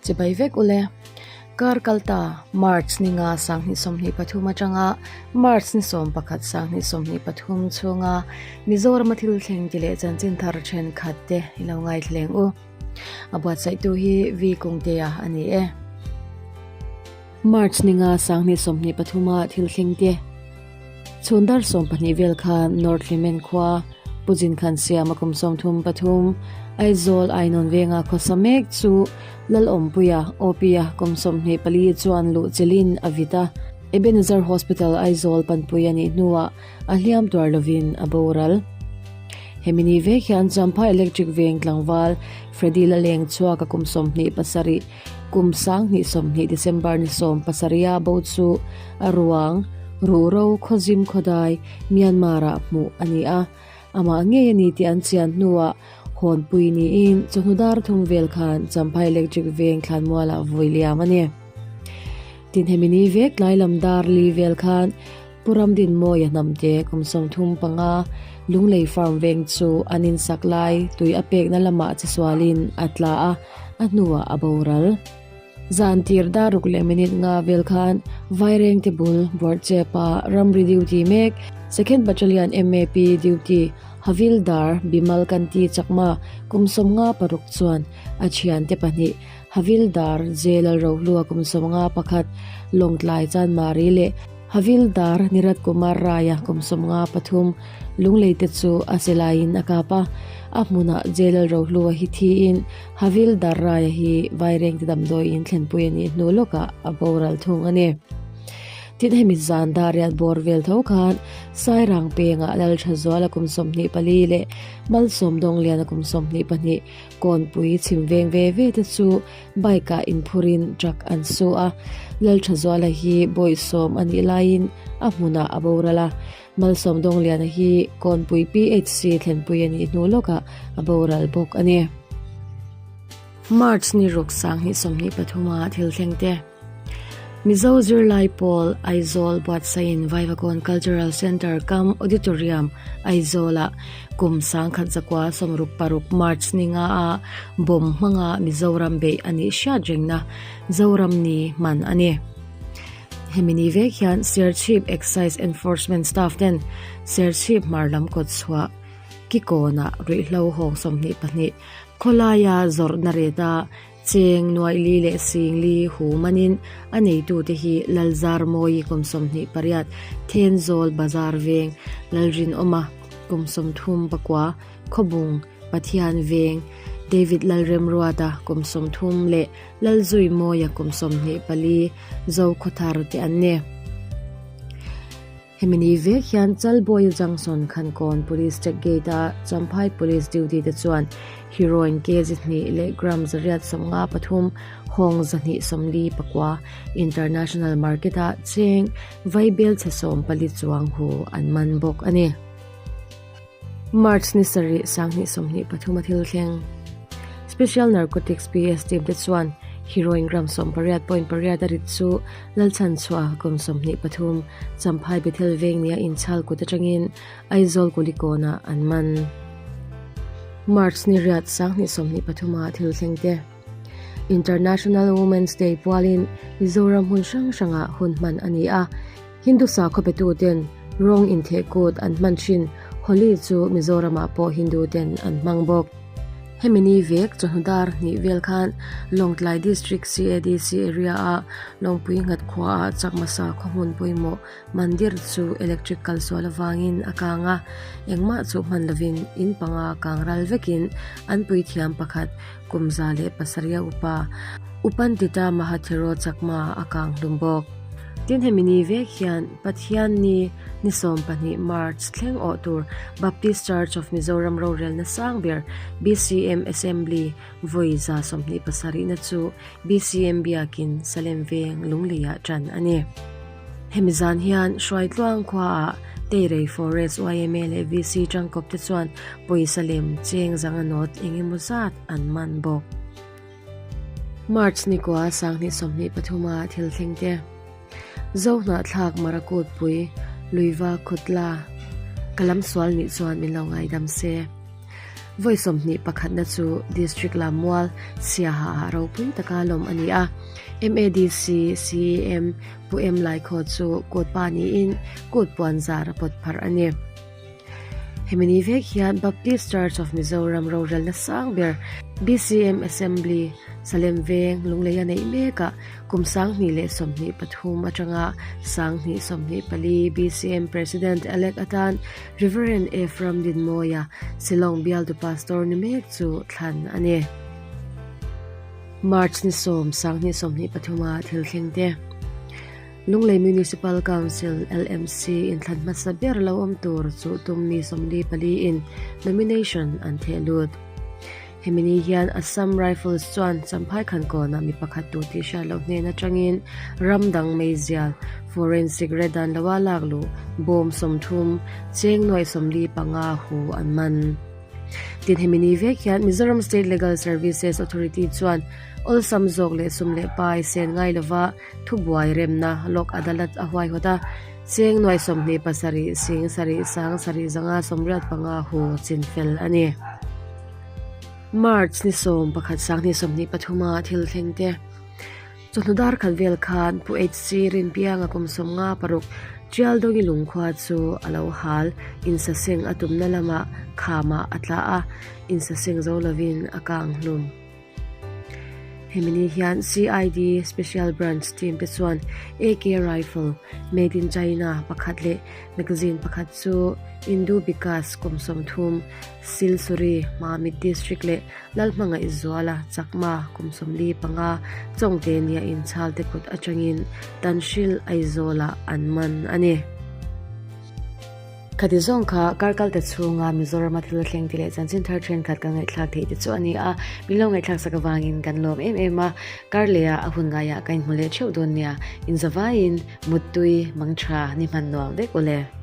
Chibai vek ule. Kar kalta March ni nga 2023 atanga March ni 11 2023 chhunga Mizorama thil thleng ti leh chanchin thar thenkhat te i lo ngaithleng u. A buatsaihtu hi V Kungtea a ni e. March ni nga 2023 a thil thleng te. Chhun dar 12 vel khan North Hlimen khua Pu Jinkhan Siama kum 33 Aizawl Ainawn venga khawsa mek chu Lalawmpuia OP-a kum 24 chuan luh chilhin a vit a. Ebenezer Hospital Aizawl panpui a nih hnuah a hliam tuar lovin a boral. Hemi ni vek hian Champhai Electric Veng tlangval Freddy Laleng chhuak a kum 27 kum 2020 December ni 17 a bo chu a ruang Ruhro Khawzim Khawdai Myanmar-ah hmuh a ni a. Amah ngei a ni tih an chian hnuah Hawnpui niin chawhnu dar thum vel khan Champhai Electric Veng thlanmualah vui liam a ni. Tin hemi ni vek tlai lam dar li vel khan Pu Ramdinmawia hnamte kum 35 Lunglei Farm veng chu an insak lai tui a pekna lamah chesualin a tla a, a hnuah a boral. Zan tir dar ruk leh minute nga vel khan Vairengte bul Bawrhchepa ramri duty mek Second Battalion MAP duty Havildar Bimal Kanti Chakma kum 56 chuan a thiante pahnih Havildar J Lalrohlua kum 51 Lawngtlai Chanmari leh Havildar Nirat Kumar Raya kum 53 Lunglei te chu a che laiin a kap a, a hmunah J Lalrohlua hi thiin Havildar Raya hi Vairengte damdawiin thlenpui a nih hnu lawkah a boral thung a ni. Tin hemi zan Dariat bawr vel tho khan Sairang pengah Lalthazuala kum 24 leh Malsawmdawngliana kum 22 Kawnpui chhim veng ve ve te chu bike ah inphurin truck an su a, Lalthazuala hi bawihsawm a nih laiin a hmunah a boral a, Malsawmdawngliana hi Kawnpui PHC thlenpui a nih hnu lawkah a boral bawk a ni. March ni ruk 2023 a thil thleng te. Mizo zirlai pawl Aizawl buatsaiin Vaivakawn Cultural Centre kam Auditorium Aizawlah kum 1966 March ni nga a bomb hmanga Mizoram beih a nih hriat rengna Zoram ni hman a ni. Hemi ni vek hian Serchhip Excise Enforcement Staff ten Serchhip hmar lam kawt chhuah Kikawnah ruihhlo hawng 22 khawlaia zawrhna reta Cheng nuaih li leh sing li hu manin a neitute hi Lalzarmawi kum 28, Thenzawl Bazar Veng, Lalrinawma kum 34, Khawbung, Pathian Veng, David Lalremruata kum 30 leh Lalzuimawia kum 24, Zokhawthar te an ni. Hemi ni vek hian Chalbawi Junction Khankawn Police Check Gate-a Champhai Police duty te chuan heroin kg hnih leh gram 153 hawng 244 International Market-a cheng vaibel chhe 14 chuang hu an man bawk a ni. March ni sarih 2023 a thil thleng. Special Narcotics PS team te chuan heroin gram 18.8 a rit chu Lalchhan chhuah kum 23 Champhai Bethel veng nia inchhal kut atangin Aizawl Kulikawnah an man. March ni riat 2023 a thil thleng te. International Women's Day pualin Mizoram hun hrang hrangah hun hman a ni a. Hindu sakhaw petu ten rawng intheh kut an hman thin Holi chu Mizoramah pawh Hindu ten an hmang bawk. Hemi ni vek chawhnu dar hnih vel khan Lawngtlai District CADC area a Lawngpui nghat khua ah chakma sakhaw hmun pawimawh mandir chu electric kal sual avangin a kang a, engmah chu hman lovin in panga kang ral vekin an puithiam pakhat kum 107 upa Upantita Mahathero Chakma a kang hlum bawk. Tin hemi ni vek hian Pathian ni ni 12 March thleng awh tur Baptist Church of Mizoram rorelna sang ber BCM Assembly vawi 27 na chu BCM biakin Salem veng Lungleiah tan a ni. Hemi zan hian Hruaitluang khuaah Teirei Forest YMA leh VC tangkawp te chuan pawisa lem cheng zanga nawt eng emaw zat an man bawk. March ni kua 2023 a thil thleng te. Zo hnahthlak Marakut pui Luiva Khutla ka lam sual nih chuan min lo ngaidam se. Vawi 20 pakhatna chu District Lammual, Siaha ah ropui taka lawm a ni a. MADC CEM Pu Em Laikhaw chu kut pa niin kut puan zar a pawt pharh a ni. Hemi ni vek hian Baptist Church of Mizoram rorelna sang ber BCM Assembly, Salem Veng, Lungleia neih mekah kum 2023 atanga 2024 BCM President-elect atan Rev. Ephraim Dinmawia, Shillong bialtu pastor ni mek chu thlan a ni. March ni sawm, 2023 a thil thleng te. Lunglei Municipal Council, LMC, inthlan hmasa ber lo awm tur chu tum mi 44 in nomination an theh lut. Hemi ni hian Assam Rifles chuan Champhai Khankawnah mi pakhat tu tih hriat loh hnen atangin ram dang meizial, foreign cigarette dan loa lak luh, bawm 30, cheng nuaih 45 hu an man. Tin hemi ni vek hian Mizoram State Legal Services Authority chuan awlsam zawk leh sum leh pai sen ngai lova thubuai remna Lok Adalat a huaihawt a, cheng nuaih 27 sing sarih sang sarih zanga 85 hu chinfel a ni. March ni 11 2023 a thil thleng te. Chawhnu dar khat vel khan Pu HC Rinpianga kum 56 Tialdawngi lungkhua chu a lo hal, insaseng a tumna lamah khamah a tla a, insaseng zo lovin a kang hlum. Hemi ni hian CID Special Branch team te chuan AK Rifle made in China pakhat leh magazine pakhat chu Indu Bikas kum 30, Silsuri, Mamit District leh Lalhmangaihzuala, Chakma, kum 45, Chawngte nia inchhal te kut atangin Tanhril Aizawlah an man a ni. Khati zawng kha kar kal ta chhunga Mizorama thil thleng ti leh chanchin thar thenkhat kan ngaihthlak theih te chu a ni a, min lo ngaihthlak sak avangin kan lawm em em a, kar lehah a hun ngaiah ka inhmu leh theuh dawn nia, inzavaiin Muttui, Mangtha, ni hman nuam vek ule.